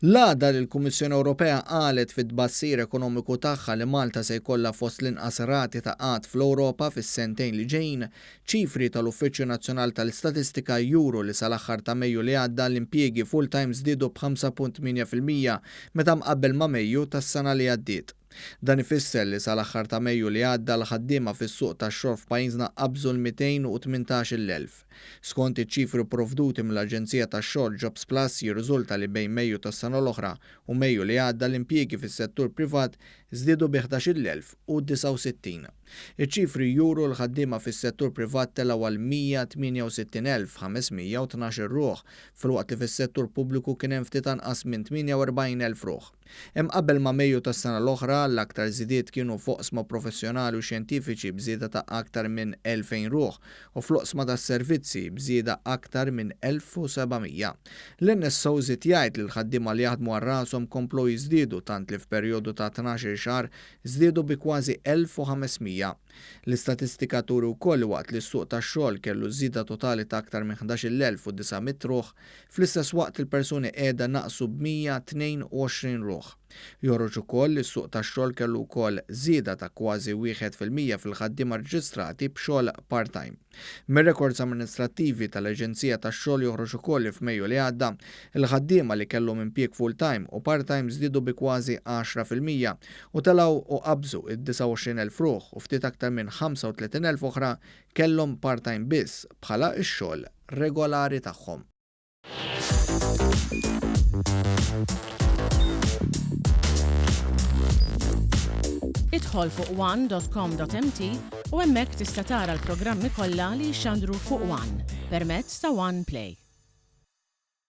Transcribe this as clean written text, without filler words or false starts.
L-għada li l-Kummissjoni Ewropea qalet fit-tbassir ekonomiku tagħha li Malta se jkollha fost l-inqas rati ta' qgħad fl-Ewropa fis-sentejn li ġejjin, ċifri tal-Uffiċċju Nazzjonali tal-Istatistika juru li sal-aħħar ta' Mejju li għadda l-impjiegi full-time żdiedu b'5.8% meta mqabbel ma' Mejju tas-sena li għaddiet. Dan ifisser li sal-aħħar ta' Mejju li għadda l-ħaddiema fis-suq tax-xogħol f'pajjiżna qabżu l-218,000. Skont iċ-ċifri pprovduti mill-aġenzija tax-xogħol Jobs Plus jirriżulta li bejn Mejju tas-sena l-oħra u Mejju li għadda l-impjiegi fis-settur privat żdiedu bi 11,069. Iċ-ċifri juru l-ħaddiema fis-settur privat telgħu għal 168,512 ruħ filwaqt li fis-settur pubbliku kien hemm ftit anqas minn 48,000 ruħ. Imqabbel ma' Mejju tas-sena l-oħra, l-aktar żidiet kienu f'oqsma professjonali u xjentifiċi b'żieda ta' aktar minn 2,000 ruħ u fl-oqsma tas-servizzi b'żieda aktar minn 1,700. L-NSO żied jgħid li l-ħaddiema li jaħdmu għal rashom komplew jiżdiedu tant li f'perjodu ta' 12-il xahar żdiedu bi kważi 1,500. L-istatistika turi wkoll li waqt li s-suq tax-xogħol kellu żieda totali ta' aktar minn 11,900 ruħ, Fl-istess waqt il-persuni qiegħda naqsu b'122 ruħ. Joħroġ ukoll li s-suq tax-xogħol kellu wkoll żieda ta' kważi 1% fil-ħaddiema rreġistrati b'xogħol part-time. Mir-rekords amministrattivi tal-Aġenzija tax-Xogħol joħroġ ukoll li f'Mejju li għadda, il-ħaddiema li kellhom impjieg full-time u part-time żdiedu bi kważi 10% u telgħu u qabżu d-29,000 ruħ u ftit aktar minn 35,000 oħra kellhom part-time biss bħala x-xogħol regolari tagħhom. Idħol fuq one.com.mt u hemmhekk tista' tara l-programmi kollha li jixxandru fuq One permezz ta' One Play.